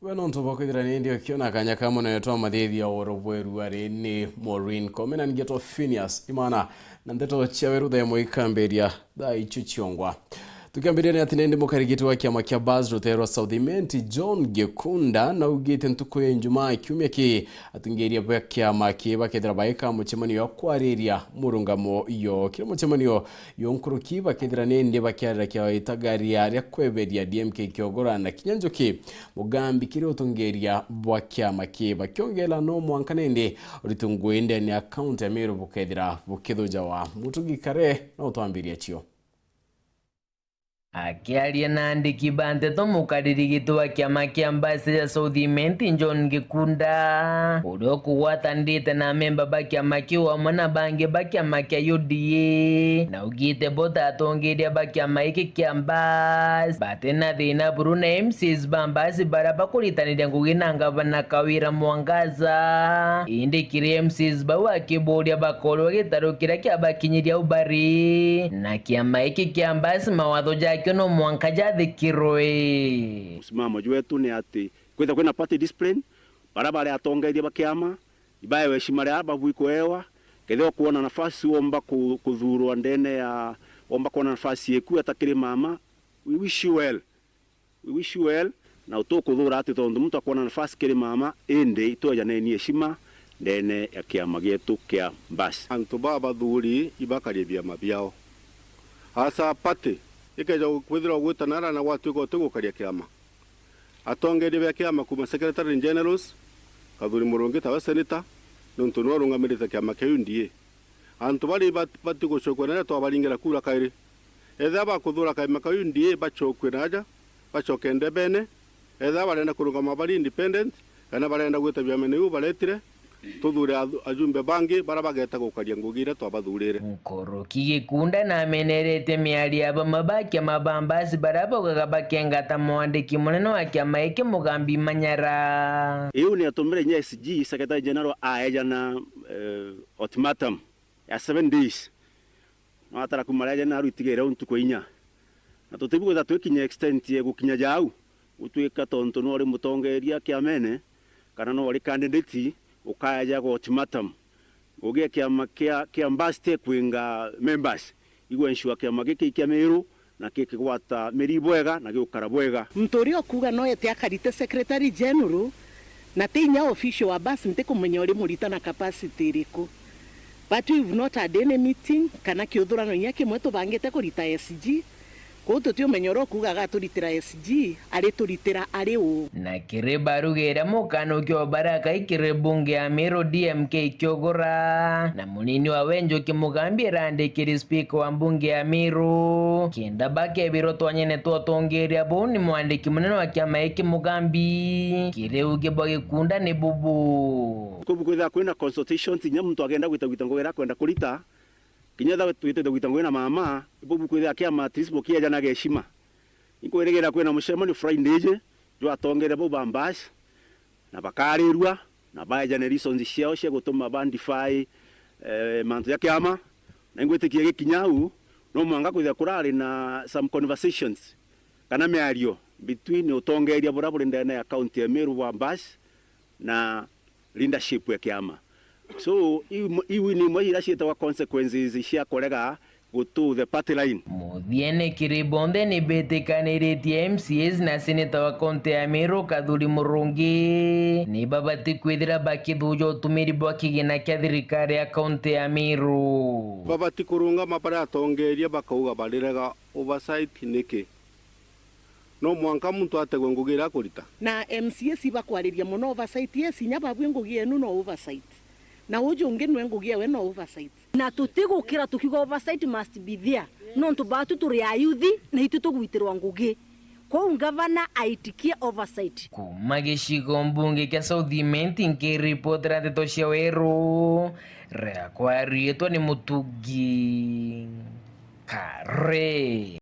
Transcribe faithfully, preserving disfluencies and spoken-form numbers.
We nontu bwa kwithira ni ndi ukiona kanya ka mono twa mathithia oro bweru ari ni Maureen Komena, ngeto Phineas Imana, na ndeto cia weru thaa imwe ikambiria thaa icio ciongwa. Tukiambiria ni ati nindi mukarigiti wa kiama kia Mbas rutere rwa South Imenti, John Gikunda, naugite ntuku ya Ijumaa kiumia ki atongeria ba kiama ki bakethira baika mucemanio ya kwariria murungamo yo kiri mucemanio yo nkuruki bakethira nindi bakiarira kia itagaria ria kweberia D M K Kiogora na kinya Njuki Mugambi kiri utongeria bwa kiama ki bakiongela no mwanka nindi uritu ngui ndene ya kaunti ya Meru bukethira bukithujawa. Mutugi Kare no utwambiria cio. Akiaria na andiki ba nteto, mukariri gitu wa kiama kia Mbas ya South Imenti, John Gikunda, uria ukugwatanirite na amemba ba kiama kiu amwe na bangi ba kiama kia U D A, naugite bo ta atongeria ba kiama giki kia Mbas, bati na thina buru na M C As ba Mbas baria bakuritaniria ngugi na ngavana Kawira Mwangaza. Indi kiri M C As bau akiburia bakorwe gitaru kiria kiabakinyiria au bari na kiama giki kia Mbas mawatho jakio no mwanka jathikirwe. Msimamo jwetu ni ati kwitha kwina party discipline, baria bari atongeria ba kiama ibaewe heshima ria babui kuewa. Kethira ukwona nafasi womba ku-, kuthurwa ndene ya, womba kwona nafasi eku atakiri mama, we wish you well. We wish you well, na utukuthura ati tontu muntu akwona nafasi kiri mama, indi itwejaneni heshima ndene ya kiama gietu kia Mbas. Antu baa bathuri ibakarie biama biao. As a party, ikeja kwithirwa gwitana ara na gwatuika utigukaria kiama, atongeria bia kiama kuuma secretary generals, Kathuri Murungi tawe senator, nontu niwe urungamirite kiama kia U D A. Antu baria ibat-, bati gucokua naja twabaringira kura kairi. Ethira bakuthura kaima ka U D A bacokue naja, bacoke ndebene. Ethira barenda kurungama bari independent, kana barenda gwita biamene iu baretire, tuthure athu-, ajumbe bangi baria bageta gukaria ngugi iria twabathurire. Nkuruki Gikunda nameneretie miario ya bamwe ba kiama ba Mbas baria baugaga bakengata mwandiki munene wa kiama giki Mugambi Manyara. Iu ni atumire inya S G, Secretary General, aejana, eh, ultimatum ya seven days. No atara kuuma riria jana aru itigere ntuku inya. Na tutibu kwitha twikinya extent ya gukinya jau, gutuika tontu no uri mutongeria kiamene, kana no uri candidate, ukaeja gwa ultimatum. Ngugi ya kiama kia, kia Mbas ti kwinga members, igu ensure kiama giki kia Meru na gikigwata miri bwega na gigukara bwega. Muntu uria ukuuga no ete akarite Secretary General, na ti inya official wa Mbas, ntikumenya uri murita na capacity iriku. But we've not had any meeting, kana kiuthurano inya kimwe tubangite kurita S G. Kwou tutiumenya uria ukuuga agaturitira S G, arituritira ari uu. Na kiri baruga iria mukanukia o barakai kiri bunge ya Meru D M K Kiogora, na munini wawe Njuki Mugambi irandikiri speaker wa mbunge ya Meru, kenda bakebirwa twanyene twa utongeria buu ni mwandiki munene wa kiama giki Mugambi. Kiri uge bwa Gikunda ni bubu. Kubu kwitha kwina consultations, inya muntu agenda gwita gwita ngugi iria akwenda kurita, kinya etha twitite gwita ngugi na mama, ibubu kwitha kiama at least bukiejanaga heshima. Inkwirigira kwina mucemanio Friday iji, jwa atongeria bau ba Mbas, na bakarirua, na baejane reasons ciao cia gutuma ba defy, eh, mantu ja kiama. Na ingwitikia gikinya au, no mwanka kwithira kurari na some conversations, kana miario between utongeria buria buri ndene ya county ya Meru bwa Mbas na leadership ya kiama. So, iu, iu ni imwe iria cietagwa consequences cia kurega gutu the party line. Muthiene kiri bonthe ni bitikaniritie M C As na seneta wa kaunti ya Meru Kathuri Murungi ni babati kwithira bakithuja utumiri bwa kigina kia thirikari ya kaunti ya Meru. Babati kurungama baria atongeria bakauga barirega oversight niki? No mwanka muntu ategwe ngugi iria akurita. Na M C As ibakwariria mono oversight, yes, inya babui ngugi yenu no oversight. Na uju ungi nwe ngugi ewe no oversight. Na tutigukira tukiuga oversight must be there. Nontu batu turi ayuthi na itu tugwitirwa ngugi. Kwou ngavana aitikie oversight. Kuma gicigo mbunge kia South Imenti nkiripotera ndeto cia weru, riakwa riitwa ni Mutugi Kare.